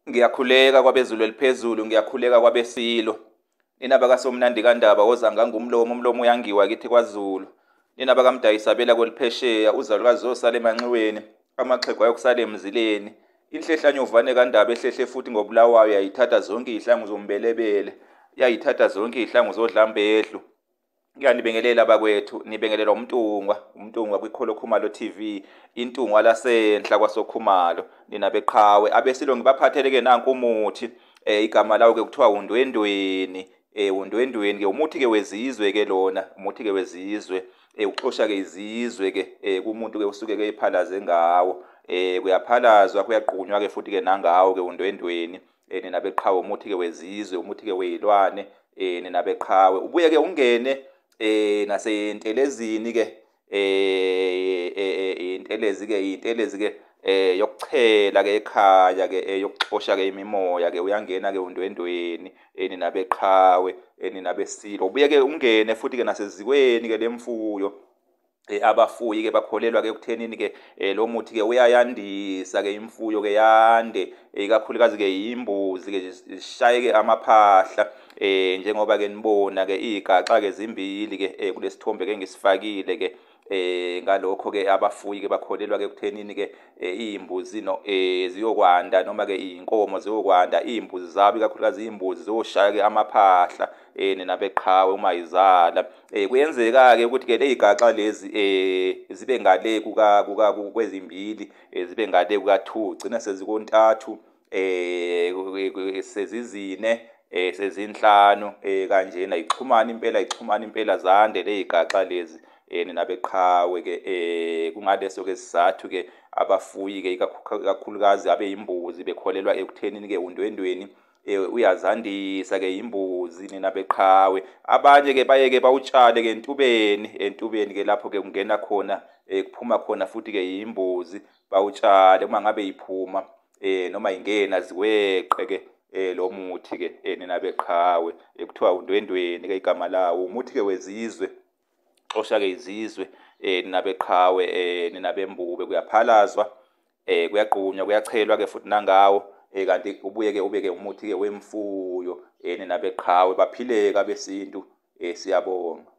Ngiyakhuleka kwabezulu eliphezulu, ngiyakhuleka kwabesilo. Nina bakaSomnandi kaNdaba, woza ngangumlomo, umlomo uyangiwa kithi kwaZulu. Nina bakaMdayisabela kweliphesheya, uzalukazi zosala emanxiweni, amaxhegu ayokusala emzileni. Inhlehlanyovane kaNdaba ehlehle futhi ngoBulawayo yayithatha zonke iy'hlangu zombelebele, yayithatha zonke iy'hlangu zodlambedlu. Ngiyanibingelela bakwethu, nibingelelwa uMntungwa, uMntungwa kwiKholo Khumalo TV, intungwa lasenhla kwaSokhumalo, nina beqhawe. Abesilo ngibaphathele-ke nanku umuthi, igama lawo-ke kuthiwa undwendweni, undwendweni-ke umuthi-ke wezizwe-ke lona, umuthi-ke wezizwe, uxosha-ke izizwe-ke kumuntu-ke usuke-ke ephalaze ngawo, kuyaphalazwa kuyagqunywa-ke futhi-ke nangawo-ke undwendweni, nina beqhawe, umuthi-ke wezizwe, umuthi-ke wey'lwane, nina beqhawe. Ubuye-ke ungene nasentelezini ke, intelezi ke, intelezi ke yokuchela ke ekhaya ke, yokuxosha ke imimoya ke, uyangena ke undwendweni, nina beqhawe, nina besilo. Ubuye ke ungene futhi ke nasezikweni ke lemfuyo. Abafuyi ke bakholelwa ke ekuthenini ke lo muthi ke uyayandisa ke imfuyo ke yande, ikakhulukazi ke imbuzi ke zishaye ke amaphahla, njengoba ke nibona ke igaxa ke zimbili ke kulesithombe ke ngisifakile ke. Ngalokho ke abafuyi ke bakholelwa ke ekuthenini ke imbuzi no ziyokwanda, noma ke inkomo ziyokwanda, imbuzi zabo ikakhulukazi imbuzi ziyoshaya ke amaphahla, nina beqhawe uma izala. Kuyenzeka ke ukuthi ke lezigaxa lezi zibe ngale kuka kwezimbili, zibe ngale kuka 2, gcina sezikontathu, sezizine, sezinhlanu, kanjena ixhumana impela, ixhumana impela zande lezigaxa lezi, nina beqhawe ke. Kungaleso ke sizathu ke abafuyi ke ikakhulukazi abeyimbuzi bekholelwa ekuthenini ke undwendweni uyazandisa ke imbuzi, nina beqhawe. Abanye ke baye ke bawutshale ke entubeni, entubeni ke lapho ke kungena khona, kuphuma khona futhi ke imbuzi, bawutshale uma ngabe iphuma noma ingena ziweqe ke lo muthi ke, nina beqhawe. Kuthiwa undwendweni ke igama lawo, umuthi ke wezizwe, xosha ke izizwe, nina beqhawe, nina bembube. Kuyaphalazwa, kuyagqunywa, kuyachelwa ke futhi nangawo, kanti ubuye ke ube ke umuthi ke wemfuyo, nina beqhawe. Baphileka besintu, siyabonga.